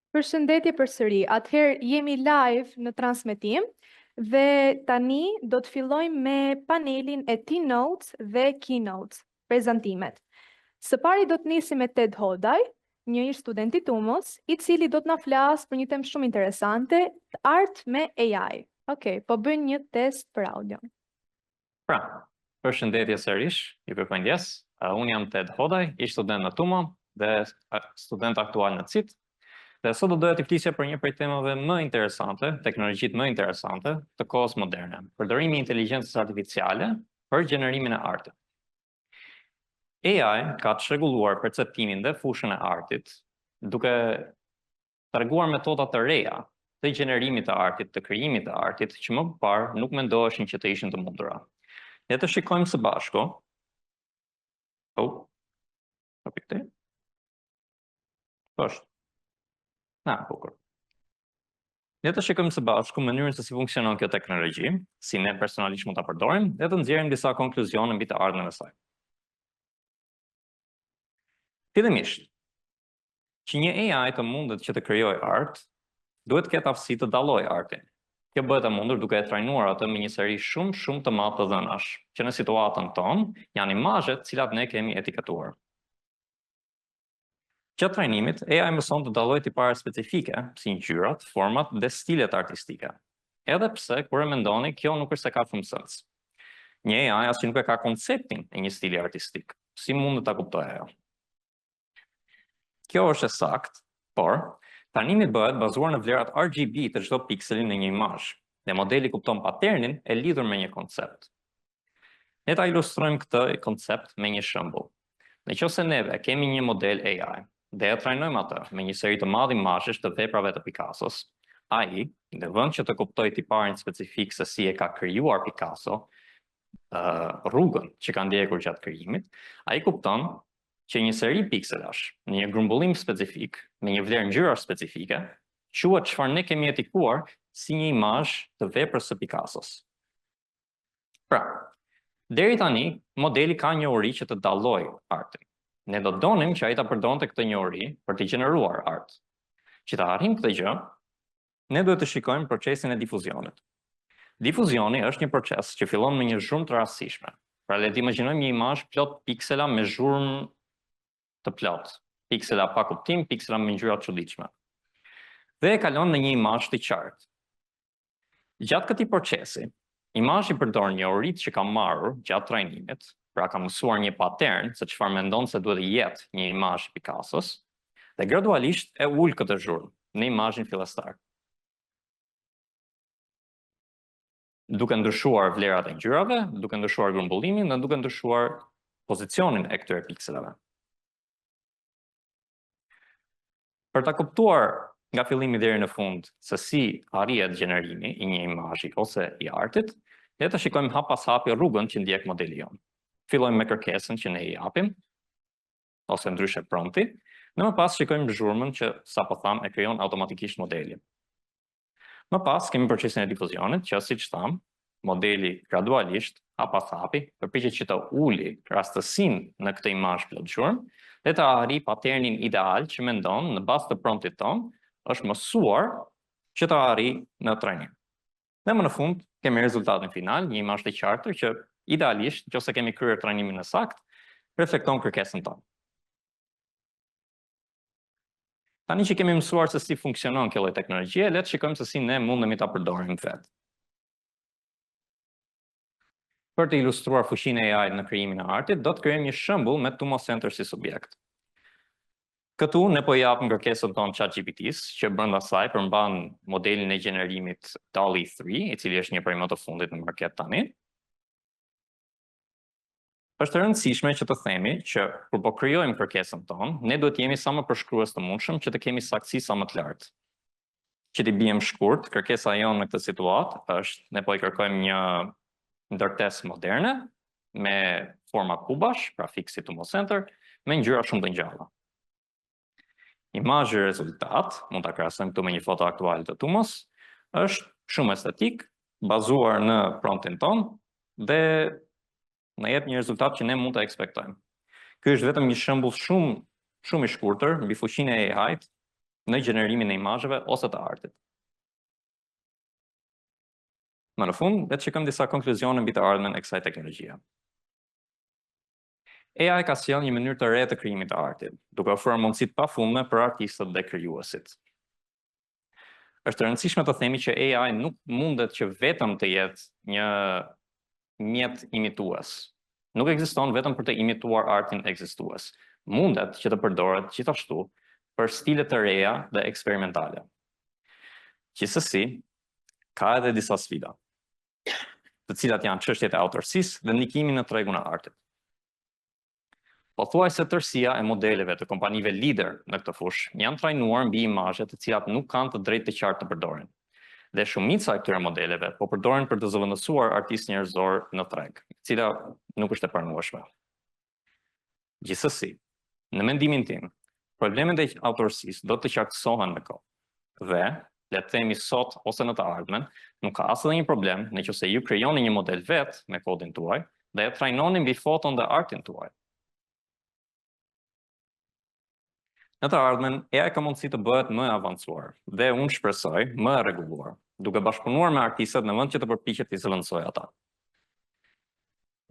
Përshëndetje përsëri. Atëherë jemi live në transmetim dhe tani do të fillojmë me panelin e T-Notes dhe Keynotes, prezantimet. Së pari do të nisim me Ted Hodaj, një ish student i Tumos, i cili do të na flasë për një temë shumë interesante, art me AI. Okej, po bëjmë një test për audio. Pra, përshëndetje sërish, ju kërkoj ndjesë. Unë jam Ted Hodaj, ish student në Tumo dhe student aktual në CIT. Dhe sot do doja të flisja për një prej temave më interesante, teknologjitë më interesante të kohës moderne, përdorimi i inteligjencës artificiale për gjenerimin e artit. AI ka çrregulluar perceptimin dhe fushën e artit, duke treguar metoda të reja të gjenerimit të artit, të krijimit të artit, që më parë nuk mendoheshin që të ishin të mundura. Le të shikojmë së bashku. Oh. Po pikë. Poshtë. Na, bukur. Le të shikojmë së bashku mënyrën se si funksionon kjo teknologji, si ne personalisht mund ta përdorim dhe të nxjerrim disa konkluzione mbi të ardhmen e saj. Fillimisht, që një AI të mundet që të krijojë art, duhet të ketë aftësi të dallojë artin. Kjo bëhet e mundur duke e trajnuar atë me një seri shumë shumë të madh të dhënash, që në situatën tonë janë imazhet të cilat ne kemi etiketuar. Gjatë trajnimit, AI mëson të dallojë tipare specifike, si ngjyrat, format dhe stilet artistike. Edhe pse, kur e mendoni, kjo nuk është se ka shumë sens. Një AI as që nuk e ka konceptin e një stili artistik. Si mund ta kuptojë ajo? Kjo është e saktë, por trajnimi bëhet bazuar në vlerat RGB të çdo pikseli në një imazh, dhe modeli kupton paternin e lidhur me një koncept. Ne ta ilustrojmë këtë koncept me një shembull. Në qoftë se neve kemi një model AI dhe e trajnojmë atë me një seri të madh imazhesh të veprave të Picassos, ai, në vend që të kuptojë tiparin specifik se si e ka krijuar Picasso, rrugën që ka ndjekur gjatë krijimit, ai kupton që një seri pikselash në një grumbullim specifik, me një vlerë ngjyrash specifike, quhet çfarë ne kemi etikuar si një imazh të veprës së Picassos. Pra, deri tani, modeli ka njohuri që të dallojë artin. Ne do donim që ai ta përdorte këtë njohuri për të gjeneruar art. Që ta arrijmë këtë gjë, ne duhet të shikojmë procesin e difuzionit. Difuzioni është një proces që fillon me një zhurmë të rastësishme. Pra le të imagjinojmë një imazh plot piksela me zhurmë të plot, piksela pa kuptim, piksela me ngjyra të çuditshme. Dhe e kalon në një imazh të qartë. Gjatë këtij procesi, imazhi përdor njohuritë që ka marrur gjatë trajnimit, pra ka mësuar një patern se çfarë mendon se duhet të jetë një imazh i Picassos, dhe gradualisht e ul këtë zhurmë në imazhin fillestar. Duke ndryshuar vlerat e ngjyrave, duke ndryshuar grumbullimin dhe duke ndryshuar pozicionin e këtyre pikselave. Për ta kuptuar nga fillimi deri në fund se si arrihet gjenerimi i një imazhi ose i artit, le të shikojmë hap pas hapi rrugën që ndjek modeli jonë. Fillojmë me kërkesën që ne i japim, ose ndryshe prompti, dhe më pas shikojmë zhurmën që sapo thamë e krijon automatikisht modeli. Më pas kemi procesin e difuzionit, që siç thamë, modeli gradualisht, hap pas hapi, përpiqet që të uli rastësinë në këtë imazh plot zhurmë dhe të arrijë paternin ideal që mendon në bazë të promptit tonë, është mësuar që të arrijë në trajnim. Dhe më në fund kemi rezultatin final, një imazh të qartë që idealisht, nëse kemi kryer trajnimin e saktë, reflekton kërkesën tonë. Tani që kemi mësuar se si funksionon kjo lloj teknologjie, le të shikojmë se si ne mundemi ta përdorim vetë. Për të ilustruar fuqinë e AI në krijimin e artit, do të krijojmë një shembull me Tumo Center si subjekt. Këtu ne po i japim kërkesën tonë ChatGPT-s, që brenda saj përmban modelin e gjenerimit DALL-E 3, i cili është një prej më të fundit në market tani. Është e rëndësishme që të themi që kur po krijojmë kërkesën tonë, ne duhet të jemi sa më përshkrues të mundshëm që të kemi saktësi sa më të lartë. Që t'i biem shkurt, kërkesa jonë në këtë situatë është ne po i kërkojmë një ndërtesë moderne me forma kubash, pra fiks si Tumo Center, me ngjyra shumë të ngjalla. Imazhi rezultat, mund ta krahasojmë këtu me një foto aktuale të Tumos, është shumë estetik, bazuar në promptin tonë dhe na jep një rezultat që ne mund të ekspektojmë. Ky është vetëm një shembull shumë shumë i shkurtër mbi fuqinë e AI-t në gjenerimin e imazheve ose të artit. Më në fund, le të shikojmë disa konkluzione mbi të ardhmen e kësaj teknologjie. AI ka sjellë një mënyrë të re të krijimit të artit, duke ofruar mundësi të pafundme për artistët dhe krijuesit. Është e rëndësishme të themi që AI nuk mundet që vetëm të jetë një mjet imitues. Nuk ekziston vetëm për të imituar artin ekzistues. Mundet që të përdoret gjithashtu për stile të reja dhe eksperimentale. Gjithsesi, ka edhe disa sfida, të cilat janë çështjet e autorësisë dhe ndikimi në tregun e artit. Pothuajse tërësia e modeleve të kompanive lider në këtë fushë janë trajnuar mbi imazhe të cilat nuk kanë të drejtë të qartë të përdorin. Dhe shumica e këtyre modeleve po përdoren për të zëvendësuar artistë njerëzorë në treg, e cila nuk është e pranueshme. Gjithsesi, në mendimin tim, problemet e autorësisë do të qartësohen me kohë. Dhe, le të themi sot ose në të ardhmen, nuk ka as edhe një problem në qoftë se ju krijoni një model vetë me kodin tuaj dhe e trajnoni mbi foton dhe artin tuaj. Në të ardhmen, AI ka mundësi të bëhet më e avancuar dhe unë shpresoj më e rregulluar, duke bashkëpunuar me artistët në vend që të përpiqet t'i zëvendësojë ata.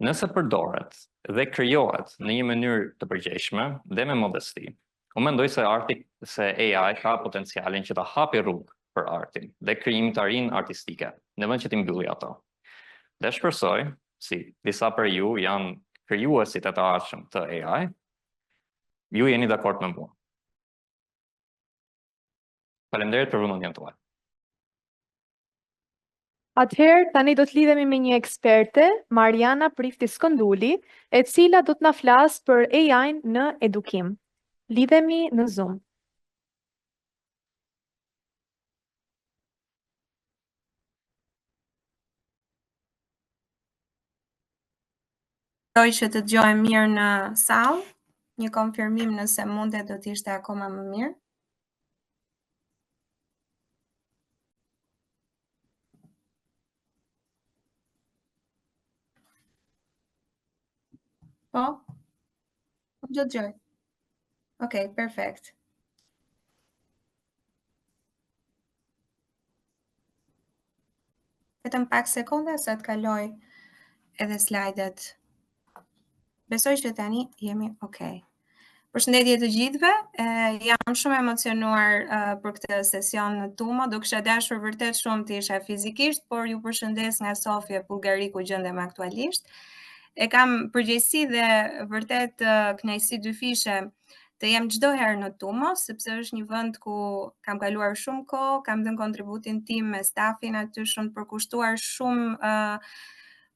Nëse përdoret dhe krijohet në një mënyrë të përgjegjshme dhe me modesti, unë mendoj se arti se AI ka potencialin që të hapi rrugë për artin dhe krijimtarinë artistike, në vend që t'i mbylli ato. Dhe shpresoj, si disa prej ju janë krijuesit e të ardhshëm të AI, ju jeni dakord me mua. Faleminderit për vëmendjen tuaj. Atëherë, tani do të lidhemi me një eksperte, Mariana Prifti Skënduli, e cila do të na flasë për AI-n në edukim. Lidhemi në Zoom. Shpresoj që të dëgjohem mirë në sallë, një konfirmim nëse mundet do të ishte akoma më mirë. Po? Po të dëgjoj. Okej, perfekt. Vetëm pak sekonda sa të kaloj edhe slajdet. Besoj që tani jemi okay. Përshëndetje të gjithëve. E, jam shumë emocionuar uh, për këtë sesion në Tumo. Do kisha dashur vërtet shumë të isha fizikisht, por ju përshëndes nga Sofja, Bullgari ku gjendem aktualisht. E kam përgjegjësi dhe vërtet uh, kënaqësi dyfishe të jem çdo herë në Tumo, sepse është një vend ku kam kaluar shumë kohë, kam dhënë kontributin tim me stafin aty shumë të përkushtuar, shumë uh,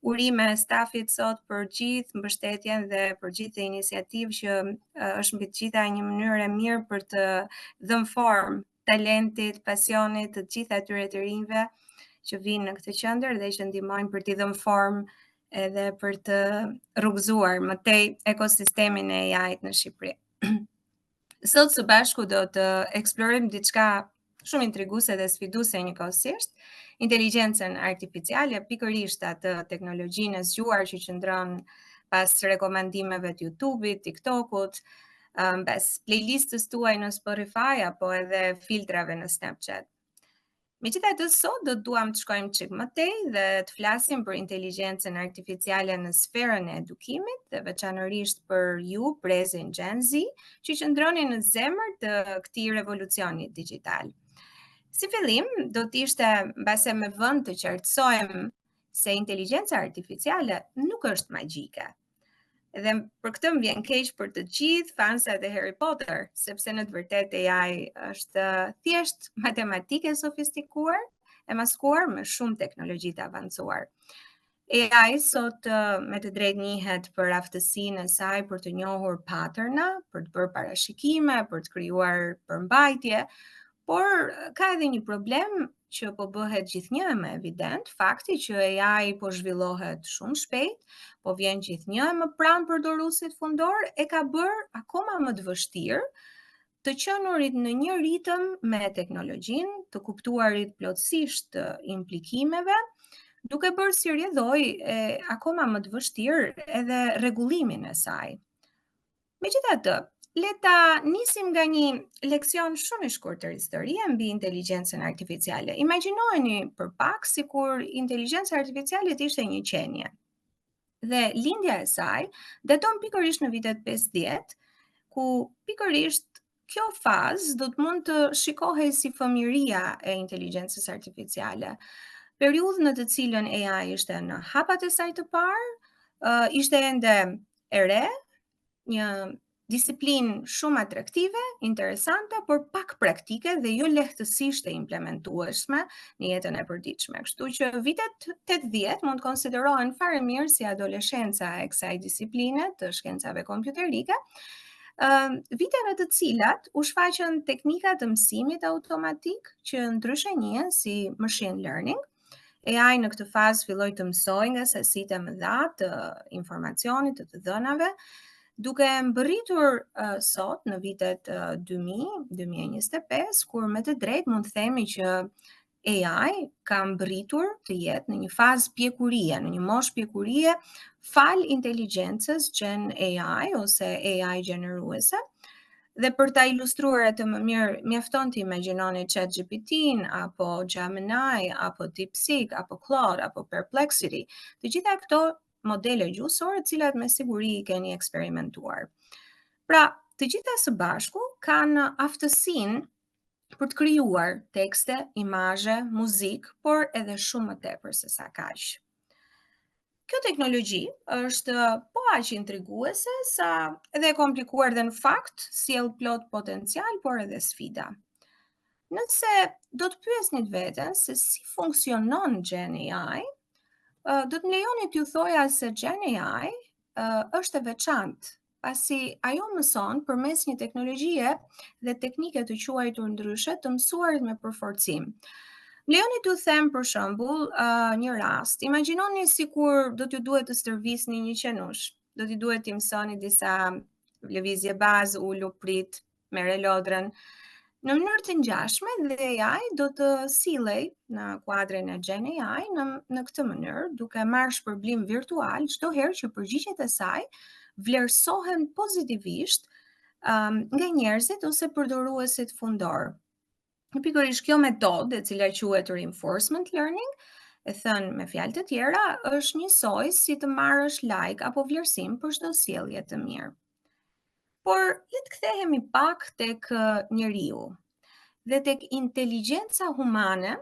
urime stafit sot për gjithë mbështetjen dhe për gjithë iniciativë që uh, është mbi të gjitha një mënyrë e mirë për të dhënë formë talentit, pasionit të gjithë atyre të rinjve që vijnë në këtë qendër dhe që ndihmojnë për t'i dhënë formë edhe për të rrugëzuar më tej ekosistemin e AI-t në Shqipëri. Sot së bashku do të eksplorojmë diçka shumë intriguese dhe sfiduese njëkohësisht, inteligjencën artificiale, pikërisht atë teknologjinë e zgjuar që qëndron pas rekomandimeve të YouTube-it, TikTok-ut, pas playlistës tuaj në Spotify apo edhe filtrave në Snapchat. Megjithatë sot do të duam të shkojmë çik më tej dhe të flasim për inteligjencën artificiale në sferën e edukimit dhe veçanërisht për ju, brezin Gen Z, që qëndroni në zemër të këtij revolucioni digjital. Si fillim, do të ishte mbase me vend të qartësojmë se inteligjenca artificiale nuk është magjike. Dhe për këtë më vjen keq për të gjithë fansat e Harry Potter, sepse në të vërtetë AI është thjesht matematikë e sofistikuar, e maskuar me shumë teknologji të avancuar. AI sot me të drejtë njihet për aftësinë e saj për të njohur patterna, për të bërë parashikime, për të krijuar përmbajtje, por ka edhe një problem që po bëhet gjithnjë e më evident, fakti që AI po zhvillohet shumë shpejt, po vjen gjithnjë e më pranë përdoruesit fundor, e ka bërë akoma më të vështirë të qenurit në një ritëm me teknologjinë, të kuptuarit plotësisht të implikimeve, duke bërë si rrjedhojë akoma më të vështirë edhe rregullimin e saj. Megjithatë, Le ta nisim nga një leksion shumë i shkurtër historie mbi inteligjencën artificiale. Imagjinojeni për pak sikur inteligjenca artificiale të ishte një qenie. Dhe lindja e saj daton pikërisht në vitet 50, ku pikërisht kjo fazë do të mund të shikohej si fëmijëria e inteligjencës artificiale. Periudhë në të cilën AI ishte në hapat e saj të parë, ishte ende e re, një disiplinë shumë atraktive, interesante, por pak praktike dhe jo lehtësisht e implementueshme në jetën e përditshme. Kështu që vitet 80 mund të konsiderohen fare mirë si adoleshenca e kësaj disipline të shkencave kompjuterike, vite në të cilat u shfaqën teknika të mësimit automatik që ndryshe njihen si machine learning, AI në këtë fazë filloi të mësojë nga sasitë e mëdha të informacionit të të dhënave, duke mbërritur uh, sot në vitet uh, 2000, 2025, kur me të drejtë mund të themi që AI ka mbërritur të jetë në një fazë pjekurie, në një moshë pjekurie, falë inteligjencës Gen AI ose AI gjeneruese, Dhe për ta ilustruar atë më mirë, mjafton të imagjinoni ChatGPT-n apo Gemini apo DeepSeek apo Claude apo Perplexity. Të gjitha këto modele gjuhësore të cilat me siguri i keni eksperimentuar. Pra, të gjitha së bashku kanë aftësinë për të krijuar tekste, imazhe, muzikë, por edhe shumë më tepër se sa kaq. Kjo teknologji është po aq intriguese sa edhe e komplikuar dhe në fakt sjell plot potencial, por edhe sfida. Nëse do të pyesnit veten se si funksionon Gen AI, do të më lejoni t'ju thoja se Gen AI është e veçantë pasi ajo mëson përmes një teknologjie dhe teknike të quajtur ndryshe të mësuarit me përforcim. Më lejoni t'ju them për shembull uh, një rast. Imagjinoni sikur do t'ju duhet të stërvisni një qenush. Do t'i duhet t'i mësoni disa lëvizje bazë, ulu, prit, merre lodrën. Në mënyrë të ngjashme dhe AI do të sillej në kuadrin e Gen AI në, në këtë mënyrë, duke marrë shpërblim virtual çdo herë që përgjigjet e saj vlerësohen pozitivisht um, nga njerëzit ose përdoruesit fundor. Pikërisht kjo metodë, e cila quhet reinforcement learning, e thënë me fjalë të tjera, është njësoj si të marrësh like apo vlerësim për çdo sjellje të mirë. Por le të kthehemi pak tek njeriu dhe tek inteligjenca humane,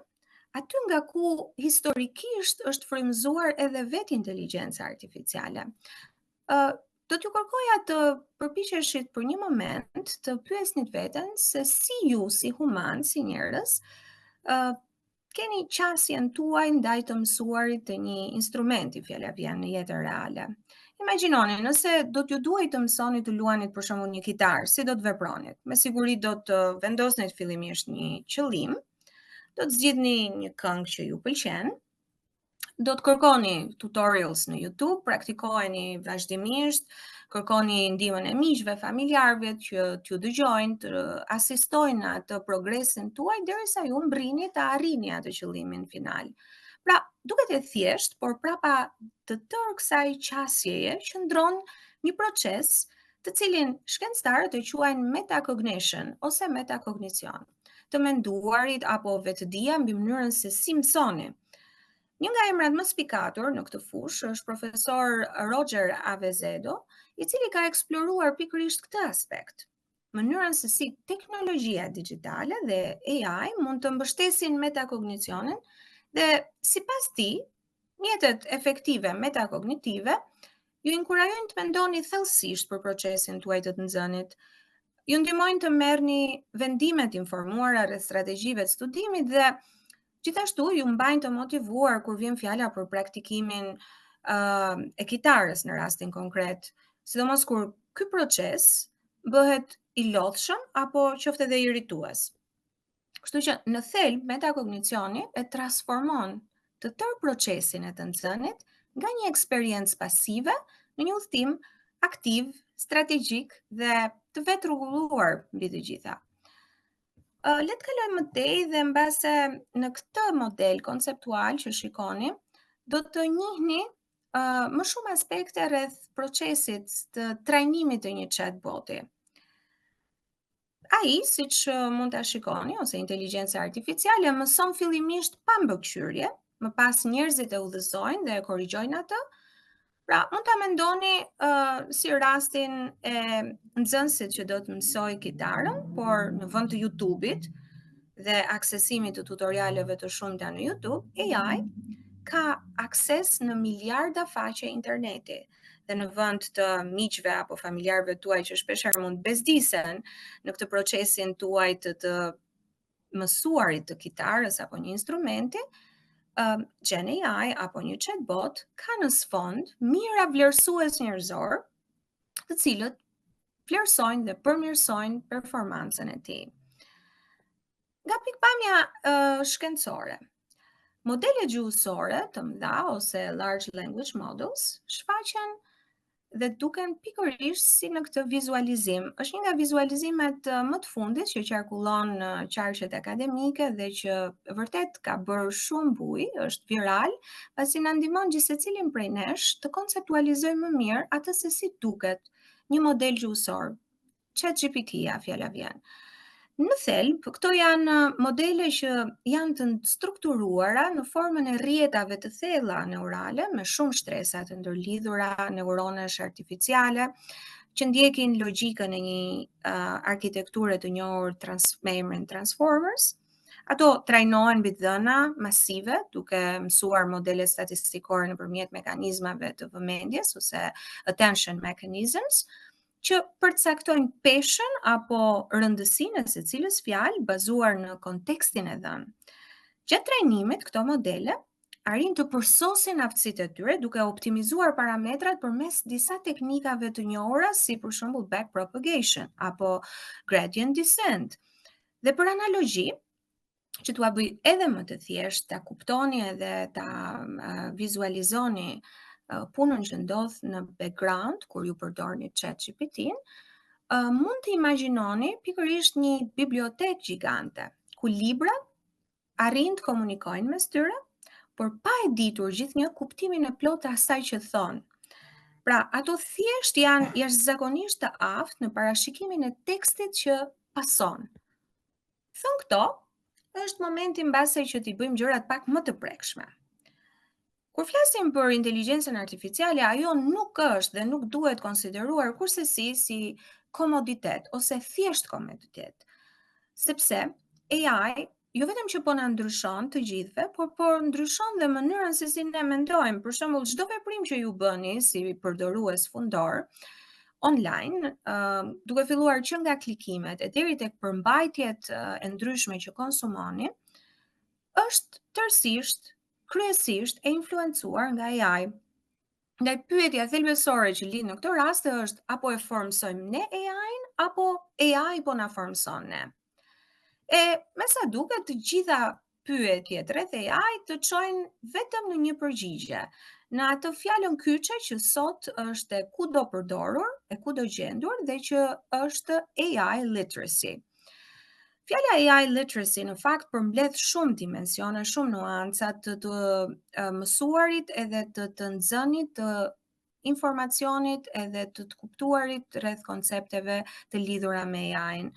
aty nga ku historikisht është frymëzuar edhe vetë inteligjenca artificiale. Ë do t'ju kërkoja të përpiqeshit për një moment të pyesnit veten se si ju si human, si njerëz, ë keni qasjen tuaj ndaj të mësuarit të një instrumenti, fjala vjen në jetën reale. Imagjinoni, nëse do t'ju duhej të mësonit të luanit për shembull një kitarë, si do të vepronit? Me siguri do të vendosnit fillimisht një qëllim, do të zgjidhni një këngë që ju pëlqen, do të kërkoni tutorials në YouTube, praktikoheni vazhdimisht, kërkoni ndihmën e miqve, familjarëve që t'ju dëgjojnë, të asistojnë në atë progresin tuaj derisa ju mbrini të arrini atë qëllimin final. Pra, duket e thjeshtë, por prapa të tërë kësaj qasjeje qëndron një proces të cilin shkencëtarët e quajnë metacognition ose metakognicion. Të menduarit apo vetëdija mbi mënyrën se si mësoni. Një nga emrat më spikatur në këtë fushë është profesor Roger Azevedo, i cili ka eksploruar pikërisht këtë aspekt. Mënyrën se si teknologjia digjitale dhe AI mund të mbështesin metakognicionin dhe sipas tij, mjetet efektive metakognitive ju inkurajojnë të mendoni thellësisht për procesin tuaj të të nxënit, ju ndihmojnë të merrni vendime të informuara rreth strategjive të studimit dhe Gjithashtu ju mbajnë të motivuar kur vjen fjala për praktikimin uh, e kitarës në rastin konkret, sidomos kur ky proces bëhet i lodhshëm apo qoftë edhe irritues. Kështu që në thelb metakognicioni e transformon të tërë procesin e të nxënit nga një eksperiencë pasive në një udhëtim aktiv, strategjik dhe të vetërregulluar mbi të gjitha. Le të kalojmë më tej dhe mbase në këtë model konceptual që shikoni, do të njihni uh, më shumë aspekte rreth procesit të trajnimit të një chatboti. AI, siç mund ta shikoni, ose inteligjenca artificiale, mëson fillimisht pa mbikëqyrje, më pas njerëzit e udhëzojnë dhe e korrigjojnë atë. Pra, mund ta mendoni uh, si rastin e nxënësit që do të mësojë kitarën, por në vend të YouTube-it dhe aksesimit të tutorialeve të shumta në YouTube, AI ka akses në miliarda faqe interneti dhe në vend të miqve apo familjarëve tuaj që shpeshherë mund të bezdisen në këtë procesin tuaj të të mësuarit të kitarës apo një instrumenti, um, Gen AI apo një chatbot ka në sfond mijëra vlerësues njerëzor, të cilët vlerësojnë dhe përmirësojnë performancën e tij. Nga pikëpamja uh, shkencore, modelet gjuhësore të mëdha ose large language models shfaqen dhe duken pikërisht si në këtë vizualizim. Është një nga vizualizimet më të fundit që qarkullon në qarqet akademike dhe që vërtet ka bërë shumë bujë, është viral, pasi na ndihmon gjithsecilin prej nesh të konceptualizojmë më mirë atë se si duket një model gjuhësor, ChatGPT-ja fjala vjen. Në thelb, këto janë modele që janë të strukturuara në formën e rrjetave të thella neurale me shumë shtresa të ndërlidhura neuronesh artificiale që ndjekin logjikën e një uh, arkitekture të njohur trans me emrin Transformers. Ato trajnohen mbi të dhëna masive, duke mësuar modele statistikore nëpërmjet mekanizmave të vëmendjes ose attention mechanisms, që përcaktojnë peshën apo rëndësinë e secilës fjalë bazuar në kontekstin e dhënë. Gjatë trajnimit, këto modele arrijnë të përsosin aftësitë e tyre duke optimizuar parametrat përmes disa teknikave të njohura si për shembull backpropagation apo gradient descent. Dhe për analogji, që t'ua bëj edhe më të thjeshtë, ta kuptoni edhe ta vizualizoni punën që ndodh në background kur ju përdorni ChatGPT-n, mund të imagjinoni pikërisht një bibliotekë gjigante ku librat arrijnë të komunikojnë mes tyre, por pa e ditur gjithnjë kuptimin e plotë të asaj që thonë. Pra, ato thjesht janë jashtëzakonisht të aftë në parashikimin e tekstit që pason. Thënë këto, është momenti mbase që t'i bëjmë gjërat pak më të prekshme. Kur flasim për inteligjencën artificiale, ajo nuk është dhe nuk duhet konsideruar kursesi si komoditet ose thjesht komoditet. Sepse AI jo vetëm që po na ndryshon të gjithëve, por po ndryshon dhe mënyrën se si ne mendojmë. Për shembull, çdo veprim që ju bëni si përdorues fundor, online, uh, duke filluar që nga klikimet e deri tek përmbajtjet e ndryshme që konsumoni, është tërësisht, kryesisht e influencuar nga AI. Ndaj pyetja thelbësore që lind në këto raste është apo e formësojmë ne AI-n apo AI po na formëson ne. E me sa duket të gjitha pyetjet rreth AI të çojnë vetëm në një përgjigje, në atë fjalën kyçe që sot është e kudo përdorur, e kudo gjendur dhe që është AI literacy. Fjala AI literacy në fakt përmbledh shumë dimensione, shumë nuanca të të mësuarit edhe të të nxënit të informacionit edhe të të kuptuarit rreth koncepteve të lidhura me AI-n.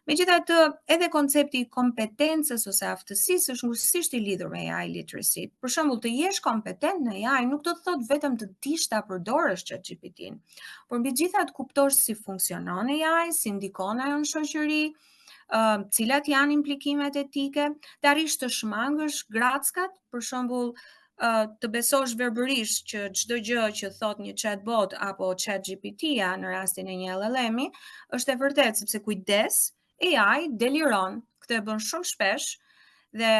Megjithatë, edhe koncepti i kompetencës ose aftësisë është ngushtësisht i lidhur me AI literacy. Për shembull, të jesh kompetent në AI nuk do të thotë vetëm të dish ta përdorësh ChatGPT-n, por mbi të gjitha të kuptosh si funksionon AI, si ndikon ajo në shoqëri, uh, cilat janë implikimet etike, të arrish të shmangësh grackat, për shembull, të besosh verbërisht që çdo gjë që thotë një chatbot apo ChatGPT-ja në rastin e një LLM-i është e vërtetë sepse kujdes AI deliron, këtë e bën shumë shpesh dhe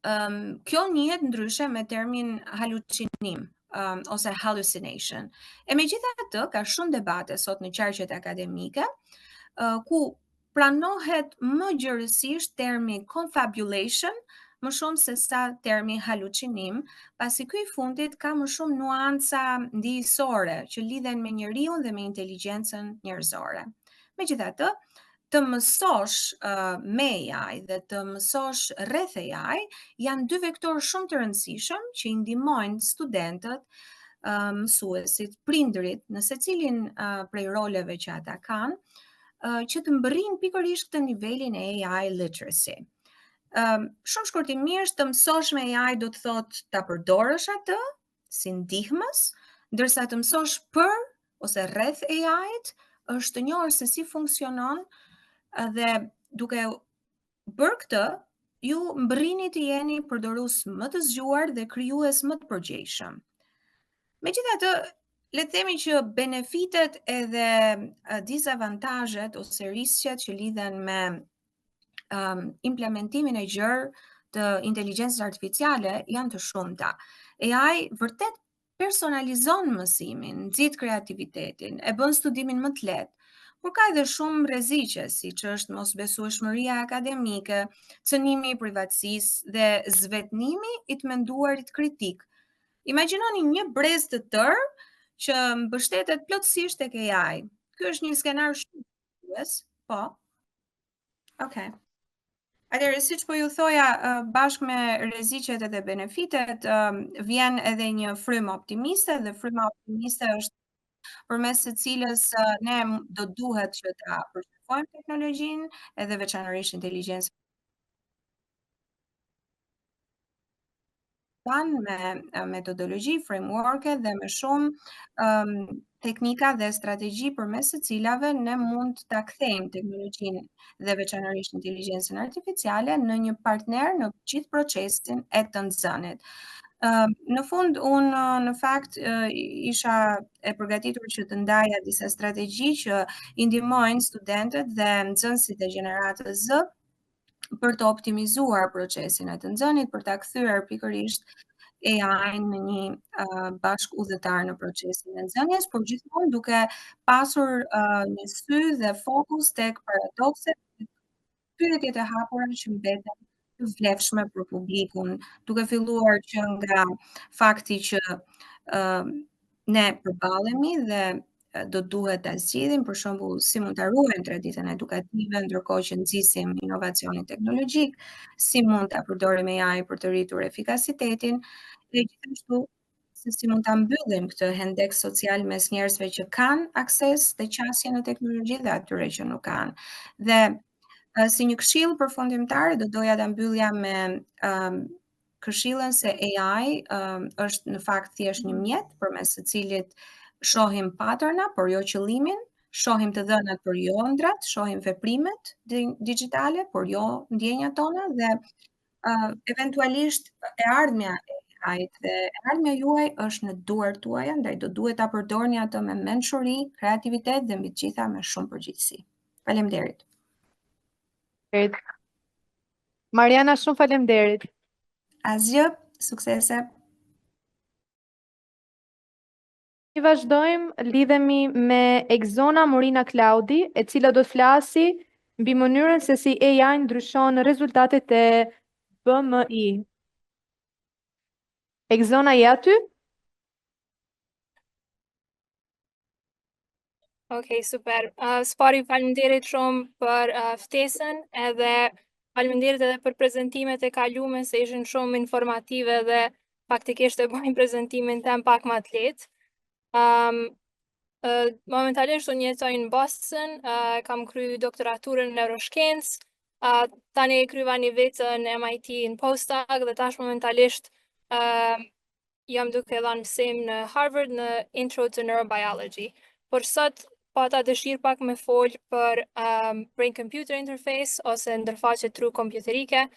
um, kjo njihet ndryshe me termin halucinim um, ose hallucination. E megjithatë ka shumë debate sot në qarqet akademike uh, ku pranohet më gjerësisht termi confabulation më shumë se sa termi halucinim, pasi ky i fundit ka më shumë nuanca ndijësore që lidhen me njeriun dhe me inteligjencën njerëzore. Megjithatë, të mësosh uh, me AI dhe të mësosh rreth AI janë dy vektorë shumë të rëndësishëm që i ndihmojnë studentët, uh, mësuesit, prindërit në secilin uh, prej roleve që ata kanë, që të mbërrijnë pikërisht këtë nivelin e AI literacy. Um, shumë shkurtimisht, të mësosh me AI do të thotë ta përdorësh atë si ndihmës, ndërsa të mësosh për ose rreth AI-t është të njohësh se si funksionon dhe duke bërë këtë, ju mbërrini të jeni përdorues më të zgjuar dhe krijues më të përgjegjshëm. Megjithatë, le të themi që benefitet edhe disavantazhet ose risqet që lidhen me um, implementimin e gjerë të inteligjencës artificiale janë të shumta. AI vërtet personalizon mësimin, nxit kreativitetin, e bën studimin më të lehtë, por ka edhe shumë rreziqe, siç është mosbesueshmëria akademike, cënimi i privatësisë dhe zvetnimi i të menduarit kritik. Imagjinoni një brez të tërë që mbështetet plotësisht tek AI. Ky është një skenar shumë i po. Okej. Okay. Atëherë, siç po ju thoja, bashkë me rreziqet edhe benefitet, vjen edhe një frymë optimiste dhe fryma optimiste është përmes së cilës ne do duhet që ta përqafojmë teknologjinë edhe veçanërisht inteligjencën tanë me metodologji, framework-e dhe me shumë um, teknika dhe strategji përmes së cilave ne mund ta kthejmë teknologjinë dhe veçanërisht inteligjencën artificiale në një partner në gjithë procesin e të nxënit. Në fund, unë në fakt isha e përgatitur që të ndaja disa strategji që i ndihmojnë studentët dhe nxënësit e gjeneratës Z për të optimizuar procesin e të nxënit, për ta kthyer pikërisht AI në një uh, bashkudhëtar në procesin e nxënies, por gjithmonë duke pasur uh, një sy dhe fokus tek paradokset, pyetjet e hapura që mbeten të vlefshme për publikun, duke filluar që nga fakti që uh, ne përballemi dhe do duhet ta zgjidhim, për shembull, si mund ta ruajmë traditën edukative ndërkohë që nxisim inovacionin teknologjik, si mund ta përdorim AI për të rritur efikasitetin dhe gjithashtu se si mund ta mbyllim këtë hendek social mes njerëzve që kanë akses dhe qasje në teknologji dhe atyre që nuk kanë. Dhe si një këshillë përfundimtare do doja ta mbyllja me um, këshillën se AI um, është në fakt thjesht një mjet përmes së cilit shohim patterna, por jo qëllimin, shohim të dhënat por jo ëndrrat, shohim veprimet digjitale, por jo ndjenjat tona dhe uh, eventualisht e ardhmja e AI-t dhe e ardhmja juaj është në duart tuaja, ndaj do duhet ta përdorni atë me mençuri, kreativitet dhe mbi të gjitha me shumë përgjegjësi. Faleminderit. Faleminderit. Mariana, shumë faleminderit. Asgjë, suksese. Ne vazhdojmë, lidhemi me Egzona Morina Claudi, e cila do të flasi mbi mënyrën se si AI ndryshon rezultatet e BMI. Egzona, je aty? Ok, super. Uh, së pari faleminderit shumë për uh, ftesën edhe faleminderit edhe për prezantimet e kalume se ishin shumë informative dhe faktikisht e bëjnë prezantimin tem pak më të lehtë. Um, uh, momentalisht unë jetoj në Boston, uh, kam kry doktoraturën në neuroshkencë, uh, tani e kryva një vit në MIT në postdoc dhe tash momentalisht uh, jam duke dhënë mësim në Harvard në Intro to Neurobiology. Por sot pata dëshirë pak me fol për um, Brain Computer Interface ose ndërfaqe tru kompjuterike.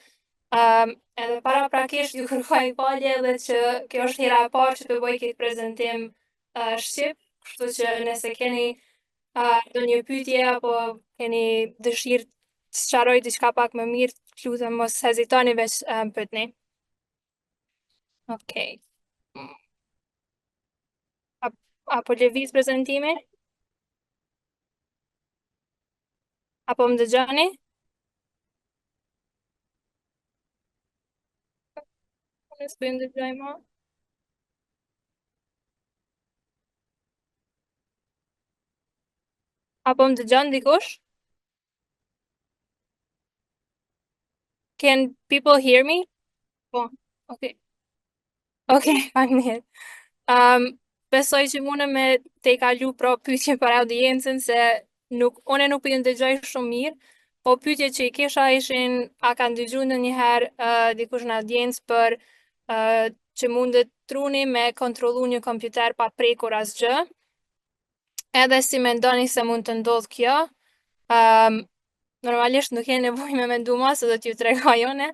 Um, edhe paraprakisht ju kërkoj falje edhe që kjo është hera e parë që po bëj këtë prezentim uh, shqip, kështu që nëse keni uh, ndonjë pyetje apo keni dëshirë të sqaroj diçka pak më mirë, lutem mos hezitoni veç um, pyetni. Okej. A, a po lëviz prezentimi? A po më dëgjoni? Unë s'po ju dëgjoj më. A po më dëgjon dikush? Can people hear me? Po, okay. Okay, faleminderit. Um, besoj që mundem me te kalu pro pyetje për audiencën se Nuk, unë nuk po ju ndëgjoj shumë mirë, po pyetjet që i kisha ishin a ka ndëgju ndonjëherë uh, dikush në audiencë për uh, që mundet truni me kontrollu një kompjuter pa prekur asgjë. Edhe si mendoni se mund të ndodhë kjo, um, normalisht nuk keni nevojë me mendu ma se do t'ju tregoj unë.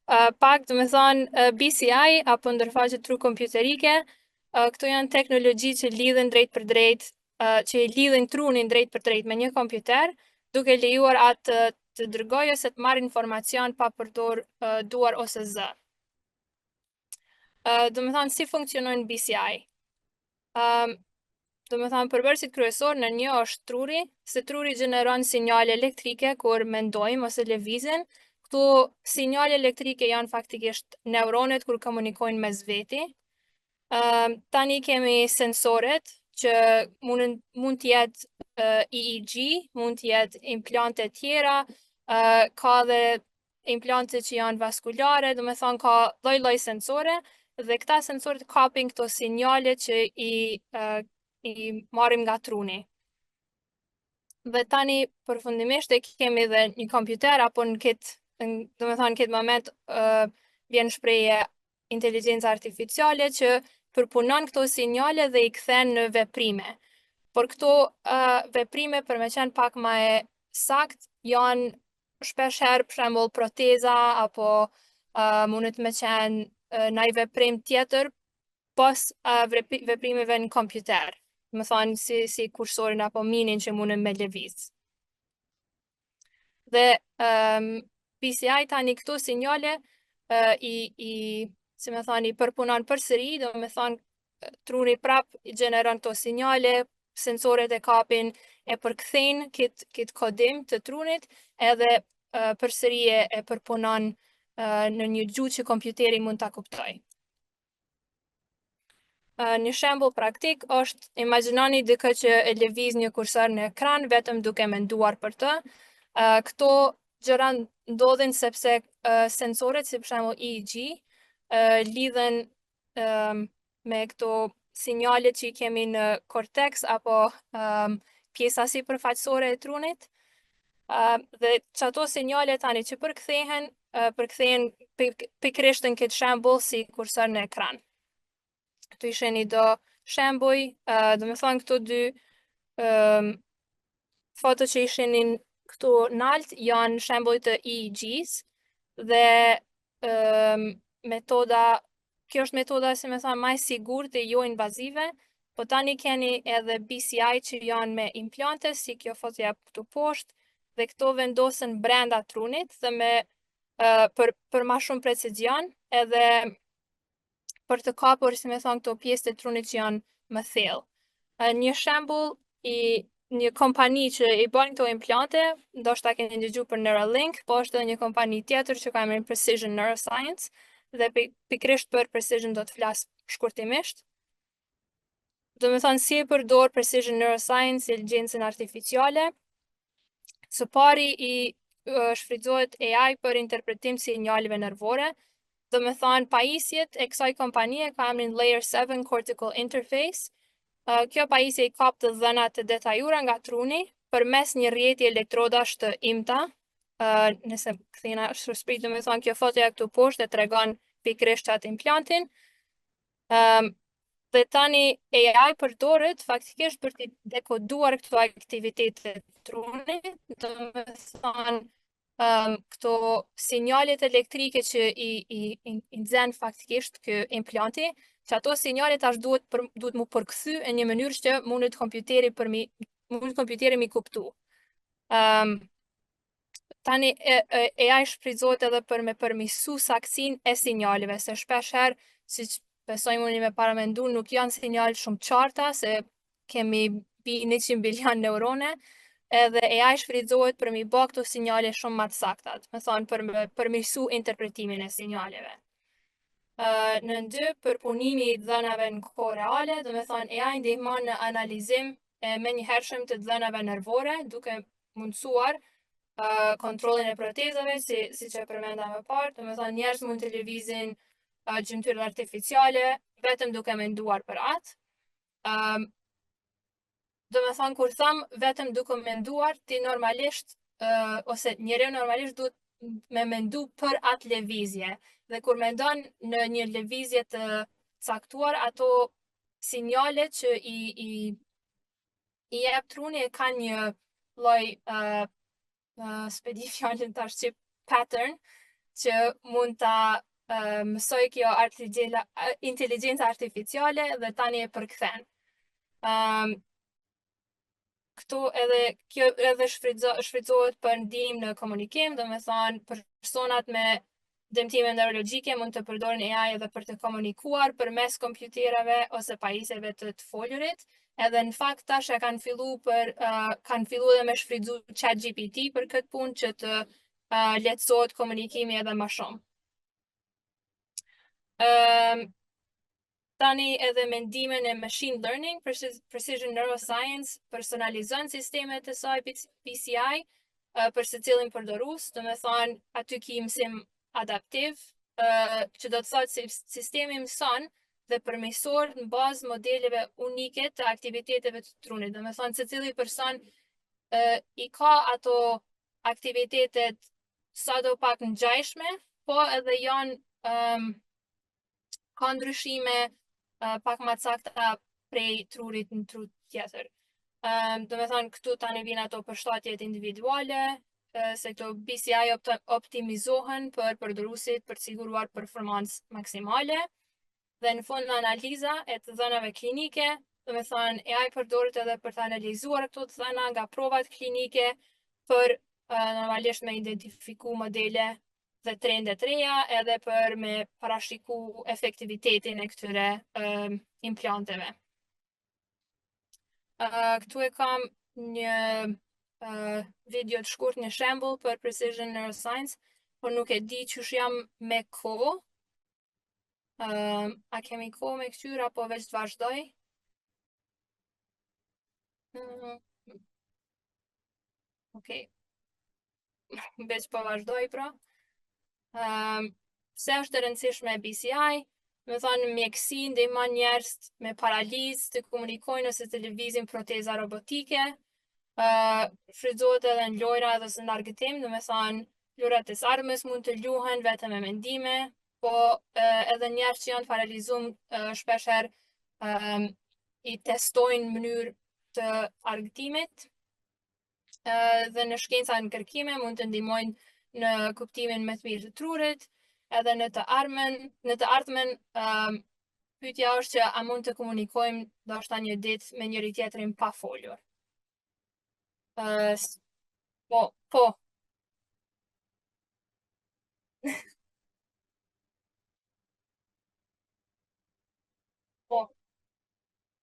Uh, pak, do me thonë, uh, BCI apo ndërfaqe tru kompjuterike, uh, këto janë teknologji që lidhen drejt për drejt, uh, që i lidhin trunin drejt për drejt me një kompjuter, duke lejuar atë të dërgojë ose të marrë informacion pa përdor uh, duar ose zë. Uh, do me thonë, si funksionojnë BCI? Um, do me thonë, përbërësit kryesor në një është truri, se truri gjeneron sinjale elektrike kur mendojmë ose lëvizin. Këto sinjale elektrike janë faktikisht neuronet kur komunikojnë mes veti. Um, tani kemi sensoret që mund, mund të jetë uh, EEG, mund të jetë implante tjera, uh, ka dhe implante që janë vaskulare, do me thonë ka lloj-lloj sensore, dhe këta sensorët kapin këto sinjale që i, uh, i marrim nga truni. Dhe tani përfundimisht e kemi dhe një kompjuter apo në këtë, do me thonë në këtë moment uh, vjen shprehje inteligjenca artificiale që përpunon këto sinjale dhe i kthen në veprime. Por këto uh, veprime për me qenë pak ma e sakt janë shpesh herë për shembull proteza apo uh, mundet me qenë uh, naj veprim tjetër pos uh, veprimeve në kompjuter. Me thonë si, si kursorin apo minin që mundem me lëviz. Dhe um, BCI tani këto sinjale uh, i, i, si me thonë, i përpunon përsëri, do me thonë truri prap i gjeneron këto sinjale, sensoret e kapin, e përkthejnë këtë kit kodim të trunit, edhe uh, përsëri e, e përpunon uh, në një gjuhë që kompjuteri mund ta kuptojë. Uh, një shembull praktik është imagjinoni dikë që e lëviz një kursor në ekran vetëm duke menduar për të. Uh, këto gjëra ndodhin sepse uh, sensoret si për shembull EEG uh, lidhen um, me këto sinjale që i kemi në korteks apo um, pjesa sipërfaqësore e trunit. Uh, dhe që ato sinjale tani që përkthehen, uh, përkthehen pik pikërisht në këtë shembull si kursor në ekran. Këtu i shihni do shembuj, uh, do me thonë këto dy um, foto që i shihni këtu nalt janë shembuj të EEG-s dhe um, metoda, kjo është metoda, si me thonë, ma e sigurt e jo invazive, po tani keni edhe BCI që janë me implante, si kjo fotoja këtu poshtë, dhe këto vendosen brenda trunit dhe me uh, për, për ma shumë precizion, edhe për të kapur, si me thonë, këto pjesë të trunit që janë më thellë. Një shembull i një kompani që i bën këto implante, ndoshta keni dëgjuar për Neuralink, po është edhe një kompani tjetër që ka emrin Precision Neuroscience dhe pikërisht për Precision do të flas shkurtimisht. Do me thonë si e përdor Precision Neuroscience inteligjencën artificiale, Së pari i shfrytëzohet AI për interpretim sinjaleve nervore, do me thonë pajisjet e kësaj kompanie ka emrin Layer 7 Cortical Interface. Kjo pajisje i kap të dhëna të detajuara nga truni përmes një rrjeti elektrodash të imta. Nëse kthehena shpejt, do me thonë kjo fotoja këtu poshtë e tregon pikërisht atë implantin. Um, dhe tani AI përdoret faktikisht për të dekoduar këto aktivitete të trunit, do me thonë um, këto sinjalet elektrike që i, i, i, i nxen faktikisht ky implanti, që ato sinjale tash duhet për, duhet mu përkthy në një mënyrë që mundet kompjuteri për mi mundet kompjuteri mi kuptu. Um, Tani e, e, AI shfrytëzohet edhe për me përmisu saktësinë e sinjaleve, se shpesh herë, siç besoj mundi me paramendu, nuk janë sinjale shumë qarta, se kemi mbi 100 bilion neurone, edhe AI shfrytëzohet për mi bë këto sinjale shumë më të sakta, do me thonë për me përmirësu interpretimin e sinjaleve. Uh, nën dy, përpunimi i dhënave në kohë reale, do me thonë AI ndihmon në analizim e menjëhershëm të dhënave nervore, duke mundësuar uh, kontrollin e protezave, si, si që përmenda më parë, do me thonë njerëz mund të lëvizin uh, gjymtyrët artificiale vetëm duke menduar për atë. Um, Do me thonë, kur tham vetëm duke menduar, ti normalisht, uh, ose njeriu normalisht duhet me mendu për atë lëvizje. Dhe kur mendon në një lëvizje të caktuar, ato sinjale që i, i, i jep truni e kanë një lloj uh, uh, s'pe di fjalën tash që pattern që mund ta uh, mësoj kjo inteligjenca artificiale dhe tani e përkthen. Um, këtu edhe kjo edhe shfrytëzo, shfrytëzohet për ndihmë në komunikim, do me thonë personat me dëmtime neurologjike mund të përdorin AI edhe për të komunikuar përmes kompjuterave ose pajisjeve të të folurit. Edhe në fakt tash e kanë fillu për uh, kanë fillu edhe me shfrytëzu ChatGPT për këtë punë që të uh, lehtësohet komunikimi edhe më shumë. Ëm um, Tani edhe me ndihmën e machine learning, Precision Neuroscience personalizon sistemet e saj BCI për secilin përdorues, do me thonë aty ki mësim adaptiv, që do të thotë se sistemi mëson dhe përmirësohet në bazë modeleve unike të aktiviteteve të trunit. Do me thonë secili person i ka ato aktivitetet sado pak ngjashme, po edhe janë um, ka ndryshime uh, pak ma të sakta prej trurit në tru tjetër. Um, do me thonë, këtu tani vijnë ato përshtatjet individuale, uh, se këto BCI optimizohen për përdoruesit për të siguruar performancë maksimale, dhe në fund në analiza e të dhënave klinike, do me thonë, AI përdoret edhe për të analizuar këto të dhëna nga provat klinike për uh, normalisht me identifiku modele dhe trende të reja edhe për me parashiku efektivitetin e këtyre uh, implanteve. Uh, këtu e kam një uh, video të shkurt, një shembull për Precision Neuroscience, por nuk e di qysh jam me kohë. Uh, a kemi kohë me këqyr, apo veç të vazhdoj? Mm. Okej. Veç po vazhdoj pra. Um, pse është e rëndësishme BCI? Me thonë, mjekësi ndihmon njerëz me paralizë të komunikojnë ose të lëvizin proteza robotike. Uh, shfrytëzohet edhe në lojra edhe në argëtim, do me thonë, lojrat e ardhmes mund të luhen vetëm me mendime, po uh, edhe njerëz që janë paralizum uh, shpeshherë um, i testojnë në mënyrë të argëtimit dhe në shkenca në kërkime mund të ndihmojnë në kuptimin më të mirë të trurit, edhe në të ardhmen, në të ardhmen um, pyetja është që a mund të komunikojmë ndoshta një ditë me njëri tjetrin pa folur. Uh, po, po. Po.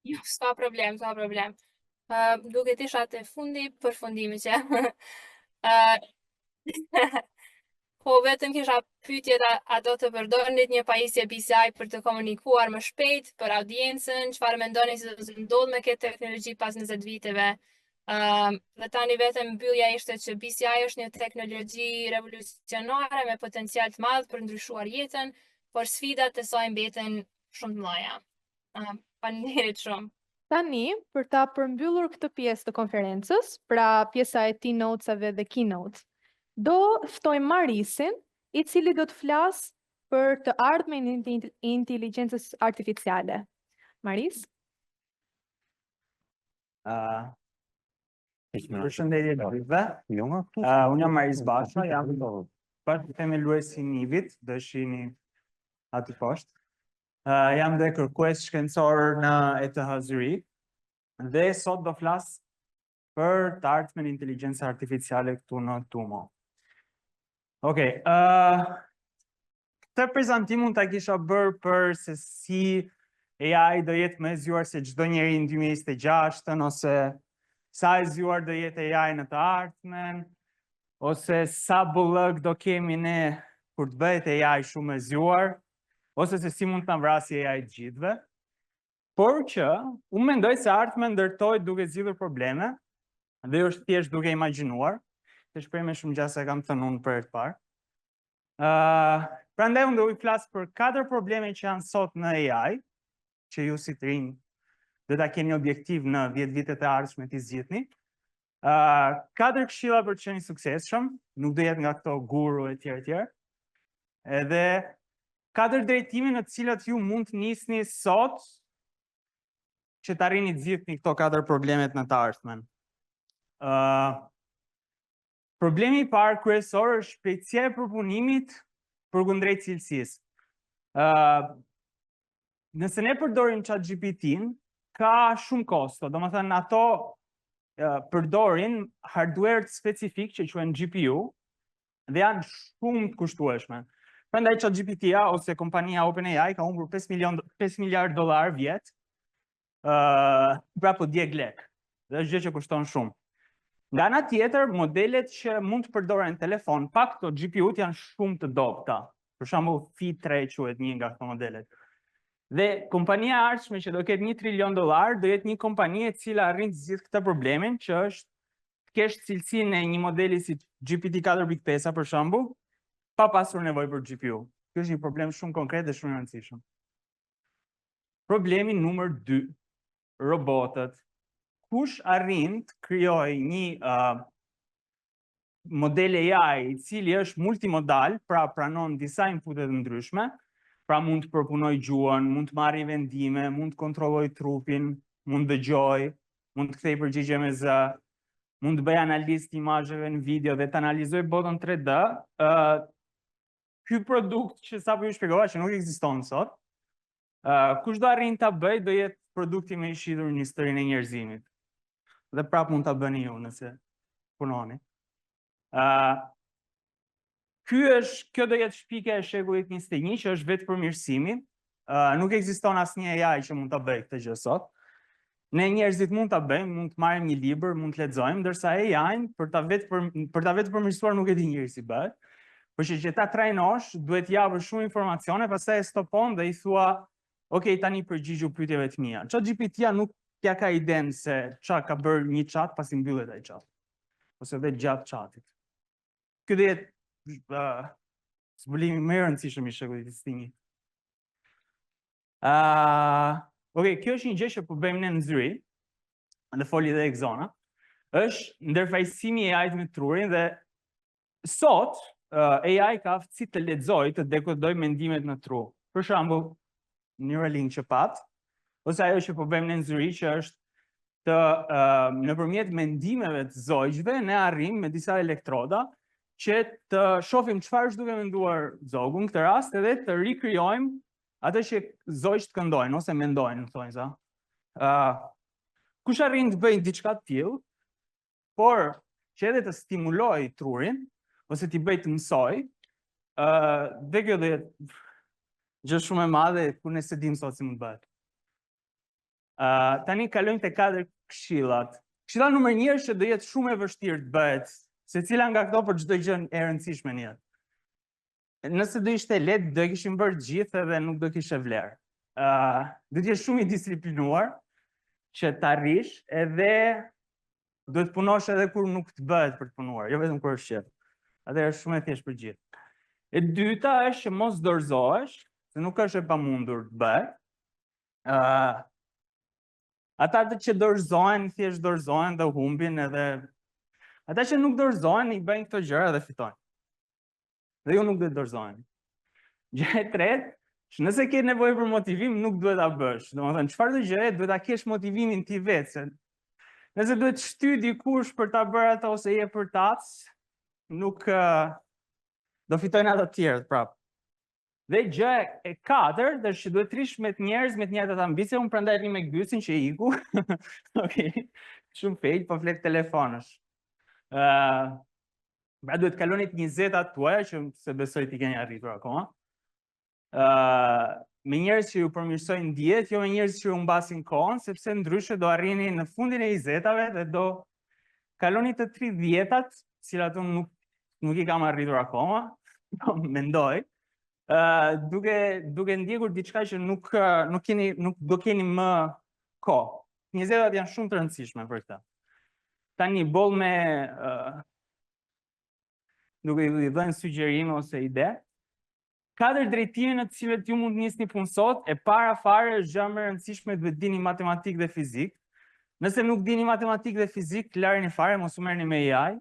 Jo, s'ka problem, s'ka problem. Uh, duket isha te fundi, përfundimi që. uh, po vetëm kisha pyetje a, a do të përdornit një pajisje BCI për të komunikuar më shpejt për audiencën, çfarë mendoni se do të ndodhë me këtë teknologji pas 20 viteve? Um, dhe tani vetëm mbyllja ishte që BCI është një teknologji revolucionare me potencial të madh për ndryshuar jetën, por sfidat e saj mbeten shumë të mëdha. Uh, Faleminderit shumë. Tani, për ta përmbyllur këtë pjesë të konferencës, pra pjesa e T-notes-ave dhe keynotes, do ftojmë Marisin, i cili do të flasë për të ardhmen e inteligjencës artificiale. Maris? Uh, Përshëndetje të gjithëve. Uh, unë jam Maris Basha, jam bashkëthemeluesi i Nivit, do e shihni aty poshtë. Uh, jam dhe kërkues shkencor në ETH Zurich dhe sot do flas për të ardhmen e inteligjencës artificiale këtu në Tumo. Okej, okay, uh, këtë prezantim mund ta kisha bërë për se si AI do jetë më e zgjuar se çdo njeri në 2026-ën ose sa e zgjuar do jetë AI në të ardhmen ose sa bollëk do kemi ne kur të bëhet AI shumë e zgjuar ose se si mund të na vrasi AI të gjithëve. Por që unë mendoj se e ardhmja ndërtohet duke zgjidhur probleme dhe jo është thjesht duke imagjinuar. Këtë shprehje me shumë gjasa e kam thënë unë për herë të parë. Uh, prandaj unë do ju flas për katër probleme që janë sot në AI, që ju si të rinj do ta keni objektiv në 10 vitet e ardhshme t'i zgjidhni. Uh, katër këshilla për të qenë i suksesshëm, nuk do jetë nga këto guru e tjerë e tjerë. Edhe katër drejtime në të cilat ju mund të nisni sot që të arrini të zgjidhni këto katër problemet në të ardhmen. Uh, problemi i parë kryesor është shpejtësia e përpunimit përkundrejt cilësisë. Uh, nëse ne përdorim ChatGPT-n, ka shumë kosto, domethënë ato uh, përdorin hardware specifik që quhen GPU dhe janë shumë të kushtueshme. Prandaj ChatGPT-ja ose kompania OpenAI ka humbur 5 milion 5 miliard dollar vjet. ë uh, pra po djeg lek. Dhe është gjë që kushton shumë. Nga ana tjetër, modelet që mund të përdoren në telefon pa këto GPU-t janë shumë të dobëta. Për shembull, Phi 3 quhet një nga këto modelet. Dhe kompania e ardhshme që do ketë 1 trilion dollar, do jetë një kompani e cila arrin të zgjidhë këtë problemin, që është të kesh cilësinë e një modeli si GPT 4.5 për shembull, pa pasur nevojë për GPU. Ky është një problem shumë konkret dhe shumë i rëndësishëm. Problemi numër 2, robotët. Kush arrin të krijojë një uh, model AI i cili është multimodal, pra pranon disa inpute të ndryshme, pra mund të përpunojë gjuhën, mund të marrë vendime, mund të kontrollojë trupin, mund të dëgjojë, mund të kthejë përgjigje me zë, mund të bëjë analizë të imazheve në video dhe të analizojë botën 3D, ë uh, ky produkt që sapo ju shpjegova që nuk ekziston sot, ë uh, kush do arrin ta bëjë do jetë produkti më i shitur në historinë e njerëzimit. Dhe prap mund ta bëni ju nëse punoni. Ë uh, Ky është, kjo do jetë shpikja e shekullit 21 që është vetëpërmirësimi. Uh, nuk ekziston asnjë AI që mund ta bëjë këtë gjë sot. Ne njerëzit mund ta bëjmë, mund të marrim një libër, mund të lexojmë, ndërsa AI-n për ta vetë për, për ta vetëpërmirësuar nuk e di njeri si bëhet. Por që që ta trajnosh, duhet t'i japësh shumë informacione, pastaj e stopon dhe i thua, ok, tani përgjigju pyetjeve të mia. ChatGPT-ja nuk ja ka idenë se ça ka bërë një chat pasi mbyllet ai chat. Ose dhe gjatë chatit. Ky do jetë uh, zbulimi më i rëndësishëm i shekullit 21. Uh, ok, kjo është një gjë që po bëjmë ne në Zyrih, dhe foli dhe Egzona, është ndërfaqësimi i AI-t me trurin dhe sot uh, AI ka aftësi të lexojë, të dekodojë mendimet në tru. Për shembull, Neuralink që pat, ose ajo që po bëjmë ne në Zyrih që është të uh, nëpërmjet mendimeve të zogjve ne arrijmë me disa elektroda që të shohim çfarë është duke menduar zogu në këtë rast edhe të rikrijojmë atë që zogjtë këndojnë ose mendojnë, në thonjëza. Uh, kush arrin të bëjë diçka të tillë, por që edhe të stimulojë trurin ose t'i bëjë të mësojë, ë uh, dhe kjo do jetë gjë shumë e madhe ku ne s'e dimë sot si mund të bëhet. Uh, tani kalojmë te katër këshillat. Këshilla numër 1 është që do jetë shumë e vështirë të bëhet secila nga këto për çdo gjë e rëndësishme në jetë. Nëse do ishte lehtë, do e kishim bërë të gjithë edhe nuk do kishte vlerë. Ë, uh, do të jesh shumë i disiplinuar që të arrish edhe duhet të punosh edhe kur nuk të bëhet për të punuar, jo vetëm kur është qejf. Atëherë është shumë e thjeshtë për gjithë. E dyta është që mos dorëzohesh, se nuk është e pamundur të bëhet. Ë uh, Ata të që dorëzohen, thjesht dorëzohen dhe humbin edhe ata që nuk dorëzohen i bëjnë këto gjëra dhe fitojnë. Dhe ju nuk duhet dorëzoheni. Gjë e tretë, që nëse ke nevojë për motivim, nuk duhet ta bësh. Domethënë, çfarëdo gjëje duhet ta kesh motivimin ti vetë, se nëse duhet të shtyjë dikush për ta bërë atë ose je përtac, nuk do fitojnë ata të tjerët prapë. Dhe gjë e katërt është që duhet të rrish me të njerëz me të njëjtat ambicie, unë prandaj rri me Gysin që iku. Okej. Okay. Shumë fail, po flet telefonësh. Ë uh, Pra duhet kaloni të njëzetat tuaja që s'e besoj t'i keni arritur akoma. Ë uh, me njerëz që ju përmirësojnë dijet, jo me njerëz që ju humbasin kohën, sepse ndryshe do arrini në fundin e njëzetave dhe do kaloni të 30-tat, cilat unë nuk nuk i kam arritur akoma, po mendoj, ë uh, duke duke ndjekur diçka që nuk nuk keni nuk do keni më kohë. Njëzetat janë shumë të rëndësishme për këtë. Tani boll me uh, duke i dhënë sugjerime ose ide. Katër drejtime në të cilët ju mund të nisni punë sot, e para fare është gjë më e rëndësishme duhet dini matematikë dhe fizikë. Nëse nuk dini matematikë dhe fizikë, lëreni fare, mos u merrni me AI.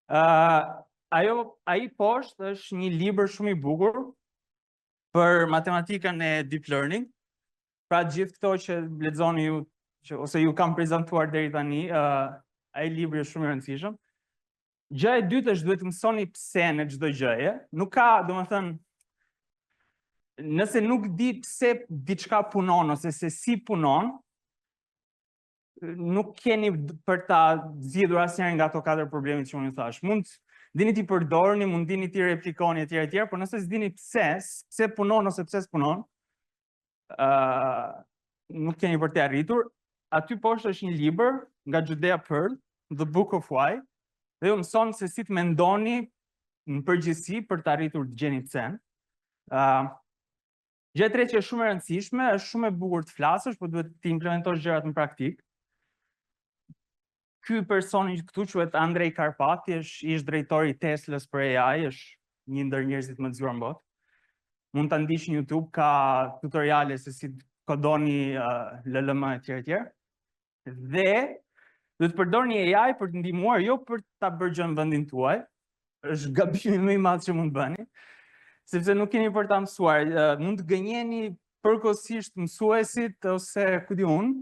Ë uh, ajo ai poshtë është një libër shumë i bukur për matematikën e deep learning. Pra gjithë këto që lexoni ju që ose ju kam prezantuar deri tani, ë uh, ai libri është shumë i rëndësishëm. Gjë e dytë është duhet të mësoni pse në çdo gjëje. Nuk ka, domethënë, nëse nuk di pse diçka punon ose se si punon, nuk keni për ta zgjidhur asnjërin nga ato katër problemet që unë ju thash. Mund dini t'i përdorni, mund dini t'i replikoni etj etj, por nëse s'dini pse, pse punon ose pse s'punon, ë uh, nuk keni për të arritur. Aty poshtë është një libër nga Judea Pearl, The Book of Why, dhe ju mëson se si të mendoni në përgjithësi për të arritur të gjeni pse. Ë uh, Gjë e tretë që është shumë e rëndësishme, është shumë e bukur të flasësh, por duhet të implementosh gjërat në praktikë. Ky personi këtu quhet Andrej Karpathy, është ish drejtori i Teslës për AI, është një ndër njerëzit më të zgjuar në botë. Mund ta ndiqni në YouTube, ka tutoriale se si kodoni uh, LLM etj etj. Dhe duhet të përdorni AI për të ndihmuar, jo për ta bërë gjë në vendin tuaj. Është gabimi më i madh që mund të bëni, sepse nuk keni për ta mësuar. Uh, mund të gënjeni përkohësisht mësuesit ose ku di unë,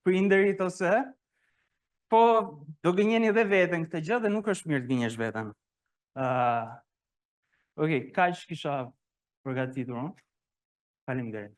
prindërit ose po do gënjeni edhe veten këtë gjë dhe nuk është mirë të gënjesh veten. Uh, ok, kaq kisha përgatitur unë. Faleminderit.